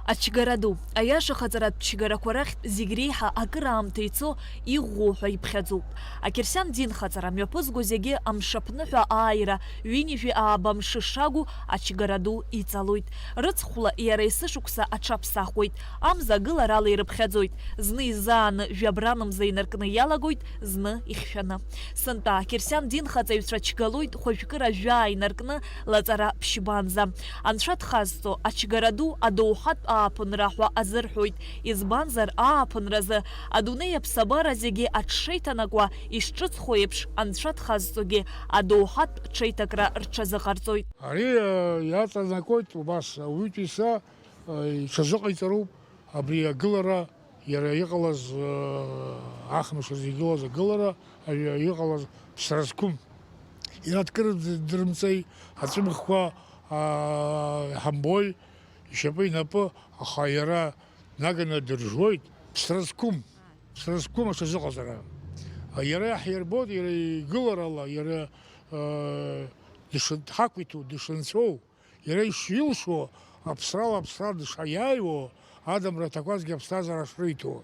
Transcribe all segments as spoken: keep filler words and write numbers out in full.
Ачгара ду, аиаша хаҵаратә ԥшьгарақәа рахьтә зегь реиҳа акыраамҭа ицо иӷәӷәоу ҳәа иԥхьаӡоуп. Ақьырсиан динхаҵара мҩаԥызго зегьы амшаԥныҳәа ааира ҩынҩажәи ааба мшы шагу ачгара ду иҵалоит. Рыцхәла иара есышықәса аҽаԥсахуеит, амза агыларала ирыԥхьаӡоит, зны изааны жәабранымза инаркны иалагоит, зны ихьшәаны. Сынтәа ақьырсиан динхаҵаҩцәа чгалоит хәажәкыра жәаа инаркны лаҵара ԥшьбанӡа. Анцәа дхазҵо, ачгара ду адоуҳатә ааԥынра ҳәа азырҳәоит, избанзар, ааԥынразы адунеи аԥсабара зегьы аҽшеиҭанакуа ишҿыцхо еиԥш, анцәа дхазҵогьы адоуҳатә ҽеиҭакра рҽазыҟарҵоит. Ари, э, иаҵанакуеит убас, ауаҩытәыҩса, э, иҽазыҟаиҵароуп абри агылара, иара иҟалаз, э, ахмышаз игылаз агылара, ари иҟалаз ԥсра зқәым. Иара дкыр дырмҵеи, аҵәымӷқәа, аа, ҳамбои, ишьапы инапы, аха иара наганы дыржәуеит, ԥсра зқәым, ԥсра зқәым аҽазыҟаҵара. Иара иаҳирбоит, иара игыларала, иара, э, дышын-, дҳақәиҭу, дышынцәоу. Иара ишилшо, аԥсрала аԥсра дшаиааиуа, адамра аҭақәазгьы аԥсҭазаара шриҭо.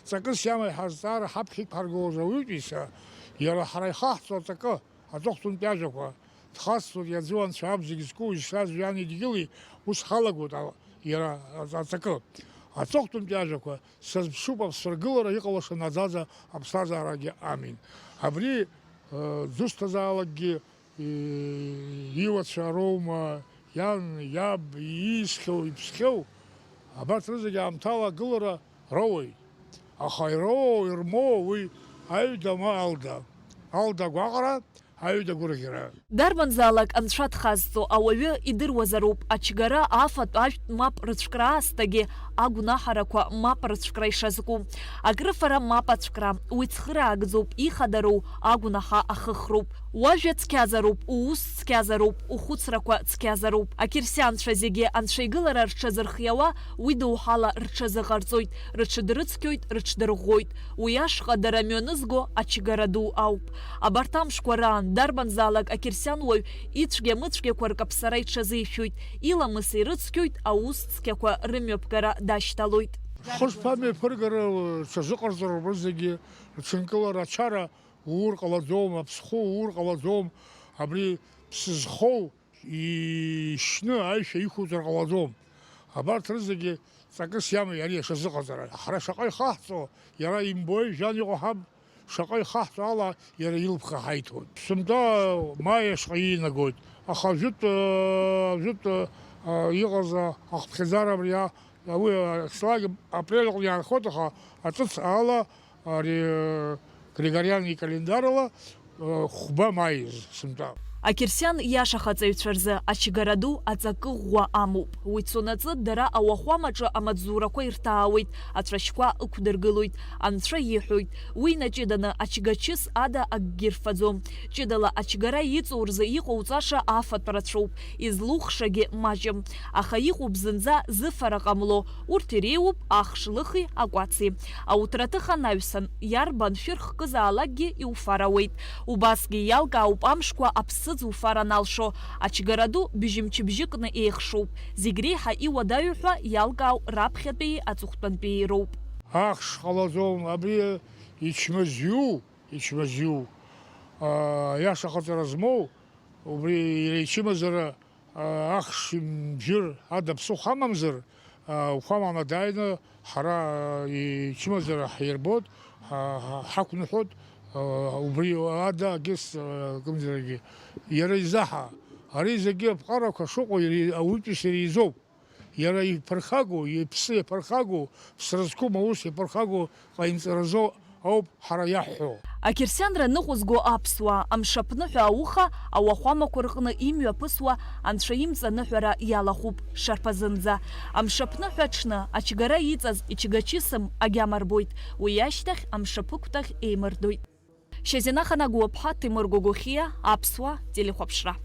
Ҵакыс иамои ҳазҵаара ҳаԥхьа иқәҳаргылоз ауаҩытәыҩса, иара ҳара ихаҳҵо аҵакы, аҵыхәтәантәи ажәақәа, дхасҵоит иаӡәы анцәа аб зегь зку, изшаз жәҩани дгьыли, ус халагоит ал-, иара аҵ-, аҵакы. Аҵыхәтәантәи ажәақәа, сазԥшуп аԥсра гылара иҟалаша наӡаӡа аԥсҭазаарагьы амин. Абри, э, дзусҭазаалакгьы и-, иуацәа роума, иан, иаб, иисхьоу, иԥсхьоу, абарҭ рызегь аамҭала агылара роуеит. Аха ироуоу, ирмоуа уи аҩда ма алда. Алда агәаҟра, аҩда агәырӷьара. Дарбанзаалак анцәа дхазҵо ауаҩы идыруазароуп, ачгара, афатә, ажәтә мап рыцәкра аасҭагьы агәнаҳарақәа мап рыцәкра ишазку. Акрыфара мап ацәкра, уи цхыраагӡоуп, ихадароу агәнаҳа ахыхроуп. Уажәа цқьазароуп, уус цқьазароуп, ухәыцрақәа цқьазароуп. Ақьырсианцәа зегьы анцәа игылара рҽазырхиауа, уи доуҳала рҽазыҟарҵоит, рыҽыдрыцқьоит, рыҽдырӷәӷәоит. Уи ашҟа дара мҩанызго ачгара ду ауп. Абарҭ амшқәа раан, дарбанзаалак ақьырсиан уаҩ ицәгьа-мыцәгьақәа ркаԥсара иҽазишәоит, иламыс ирыцқьоит, аус цқьақәа рымҩаԥгара дашьҭалоит. Хышԥамҩаԥыргара, рҽазыҟарҵароуп рызегьы, рҽынкылара ачара уур ҟалаӡом, аԥсхәы уур ҟалаӡом, абри ԥсы зхоу ишьны аишәа иқәуҵар ҟалаӡом. Абарҭ рызегьы ҵакыс иамои ари ашазыҟаҵара? Ҳара шаҟа ихаҳҵо, иара имбои, жәҩан иҟоу ҳаб, шаҟа ихаҳҵо ала иара илԥха ҳаиҭоит. Сынтәа маи ашҟа иинагоит, аха жәытә, э, жәытә, э, иҟаз, э, ахыԥхьаӡара абри а-, уи, э, шлаг апрель аҟны иаанхоит, аха аҿыц ала ари, э, григорианный календарала, э, хәба маиз сынтәа. Ақьырсиан иашахаҵаҩцәа рзы ачгара ду аҵакы ӷәӷәа амоуп. Уи цонаҵы дара ауахәамаҿы амаҵзурақәа ирҭаауеит, ацәашьқәа ықәдыргылоит, анцәа иҳәоит. Уи инаҷыданы ачгачыс ада акгьы рфаӡом. Ҷыдала ачгара иҵоу рзы иҟоуҵаша афатә рацәоуп, излухшагьы маҷым. Аха иҟоуп зынӡа зыфара ҟамло, урҭ иреиуоуп ахш лыхи акәаци. Ауҭраҭых анаҩсан, иарбан шәыр хкызаалакгьы иуфар ауеит. Убасгьы иалкаауп амшқәа аԥсыӡ уфар аналшо. Ачгара ду бжьымчыбжьыкны еихшоуп. Зегь реиҳа иуадаҩу ҳәа иалкаау раԥхьатәии аҵыхәтәантәии роуп. Ахш ҟалаӡом, абри ичмазаҩу, ичмазаҩу, а, иаша ҟаҵара змоу, убри иара ичымазара, а, ахш мжәыр ада ԥсыхәа амамзар, а, ухәаманы дааины ҳара, а, ичымазара ҳирбоит, ҳа-, ҳа-, ҳақәныҳәоит, а, убри ада агьыс, а, кымзаракгьы. Иара изаҳа, ари зегьы аԥҟарақәа шыҟоу иара ауаҩытәыҩса иара изоуп. Иара иԥырхагоу, иԥсы иаԥырхагоу, ԥсра зқәым аус иаԥырхагоу ҟаимҵаразоу ауп ҳара иаҳҳәо. Ақьырсианра ныҟәызго аԥсуаа, амшаԥныҳәа ауха ауахәамақәа рҟны имҩаԥысуа анцәа имҵаныҳәара иалахәуп шарԥазынӡа. Амшаԥныҳәа аҽны ачгара иҵаз ичгачысым агьама рбоит, уи ашьҭахь амшаԥықәтәахь еимырдоит. Шьазина Ханагәаԥҳа, Ҭемыр Гогохиа, Аԥсуа телехәаԥшра.